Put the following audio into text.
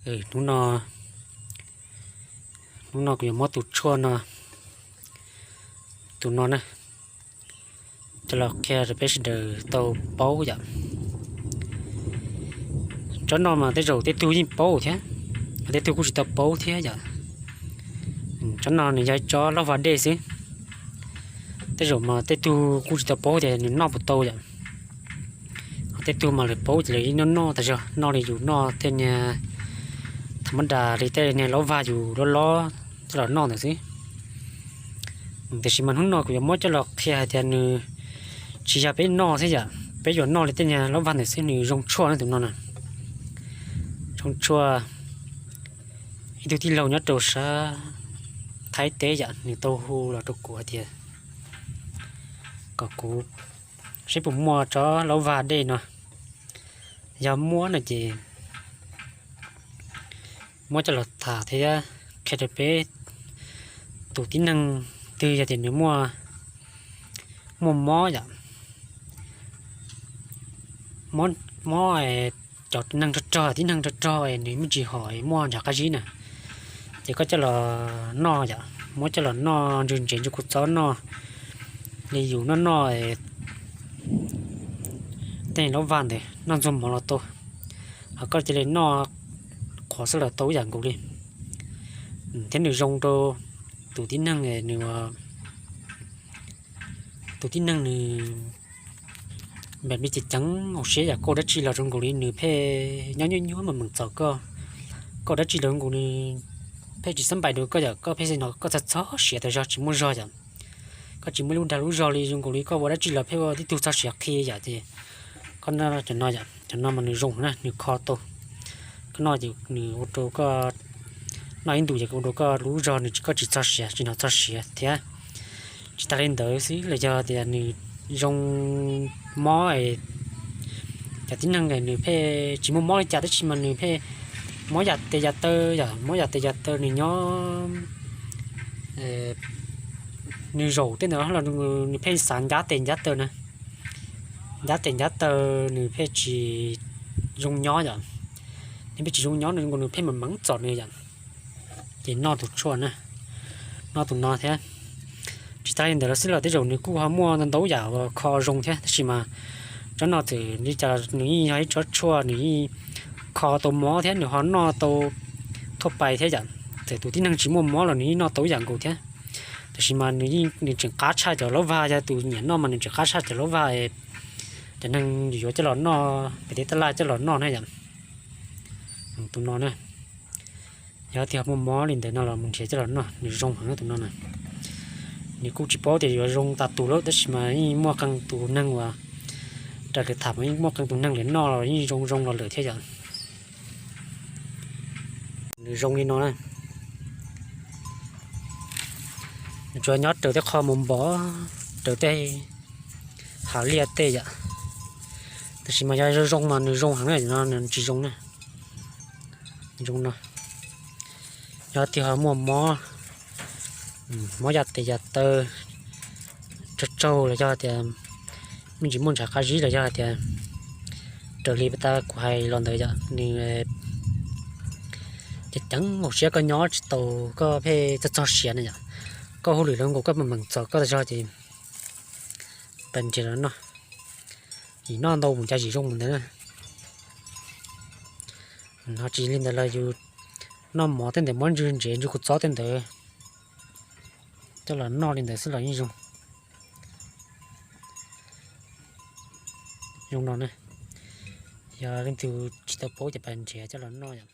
Hnub no, hnub no kuv yuav muab tus tshuaj no, tus no na, coj los qhia rau peb sawv daws tau paub yom. Tsob no mas tej zaum tej tug yeej paub thiab, tej tug kuj tsis tau paub thiab yom. Tsob no nws yog ib tsob laub vag dej xwb. Tej zaum mas tej tug kuj tsis tau paub tias nws noj puas tau yom. Ho tej tug mas lawv paub ces lawv yeej noj noj tas zog, noj li yus noj tej niag thaum mab das li tej niag laub vag yus lob lob coj los noj ntawd xwb. Tiam sis mas hnub no kuv yuav muab coj los qhia hais tias nws tsis yog peb noj thiab yom, peb yuav noj li tej niag laub vag ntawd xwb, nws zoo tshuaj na tus no na. Zoo tshuaj, ib tug tij laug nyob rau sab Thaib teb yom, nws tau hu los rau kuv hais tias kom kuv saib puas muaj tsob laub vag dej no. Yog muaj no ces muab coj los tham thiab qhia rau peb tus tib neeg twg yog tias nws muaj, muaj mob yom, mob, mob cov neeg rog rog, tib neeg rog rog es nws me ntsis hom muaj ntshav qab zib na, ces koj coj los noj yom, muab coj los noj ntsws ntsev ntsws kua txob noj li yus noj noj tej laub vag ntawd, noj ntxuag mov los tau, ho koj cia li noj qhuav xwb los tau ib yam nkaus li. Thiab nws zoo rau tus tib neeg, nws, tus tib neeg nws npam me ceev ceev hauv siab yom, koj ua dab tsi los zoo nkaus li nws pheej nyob nyuaj nyuaj mas meem txom koj, koj ua dab tsi los zoo nkaus nws pheej tsis xab npais rau koj yom, koj pheej xav no koj txog txog siav tas zog tsis muaj zog yom, koj tsis muaj lub dag lub zog li, zoo nkaus li koj ua dab tsi los pheej ua tib tug txog siav qhi yom, ces koj noj cov no yom, cov no mas nws zoo na, nws kho tau. Koj noj ces nws ua rau koj noj ib ntus ces ua rau koj lub zog nws, koj tsis txog siav, tsis hnov txog siav thiab. Tsis tas li ntawd xwb los yog tias nws zoo mob, cov tib neeg nws pheej tsis muaj mob li cas tab sis mas nws pheej mob yam tes yam taw yom, mob yam tes yam taw nws nyob, nws zaum tej ntawd los nws pheej xav ncab tes ncab taw na, ncab tes ncab taw nws pheej tsis zoo nyob yom, nws pheej tsis zoo nyob no zoo nkaus nws pheej meem meem txom nws yom, ces noj tus tshuaj na, noj tus no thiab. Tsis tas li ntawd los xwb los tej zaum nws kuj ho muaj ntau ntau yam uas kho zoo thiab tab sis mas tsob no txawm li cas nws yeej yog ib tsob tshuaj, nws yeej kho tau mob thiab nws ho noj tau thuaj pais thiab yom. Txawm tus tib neeg tsis muaj mob los nws yeej noj tau ib yam nkaus thiab. Tab sis mas nws yeej, nws tseem qab tshaj cov laub vag, yog tus nyiam noj mas nws tseem qab tshaj cov laub vag cov neeg yuav coj los noj, pem tej taj laj coj los noj na yom. Tus no na, yog tias muaj mob li ntawd no los mus nrhiav coj los noj, nws zoo heev tus no na. Nws kuj tsis paub tias yuav zoo tas tus lawm tab sis mas yeej muaj qee tus neeg uas raws lawv tham mas yeej muaj qee tus neeg lawv noj los yeej zoo zoo los lawm thiab yom. Nws zoo li no na, nws tsuas nyob raws tej qho mus npov, raws tej hav liaj tej yom. Tab sis mas yog zoo zoo mas nws zoo heev na, no nws tsis zoo na. Zoo no, yog tias ho muaj mob, mob yam tes yam taw, tsaug tsaug los yog tias me ntsis muaj ntshav qab zib los yog tias raws li pas tas kuv hais los ntawd yom, nws ceev ceev hauv siab, koj nyob tsis tau, koj pheej txog txog siav na yom, koj hauj lwm los nkaus koj meem meem txom koj tas zog ces pab nrhiav los noj, yim noj ntau mus cas yim zoo mus ntawd na. Ho tsis li ntawd los yus noj mov tej ntawd muab ntsws ntsev ntsws kua txob tej ntawd coj los noj li ntawd xwb los yeej zoo. Zoo no na, yog leej twg tsis tau paub ces pab nrhiav coj los noj yom.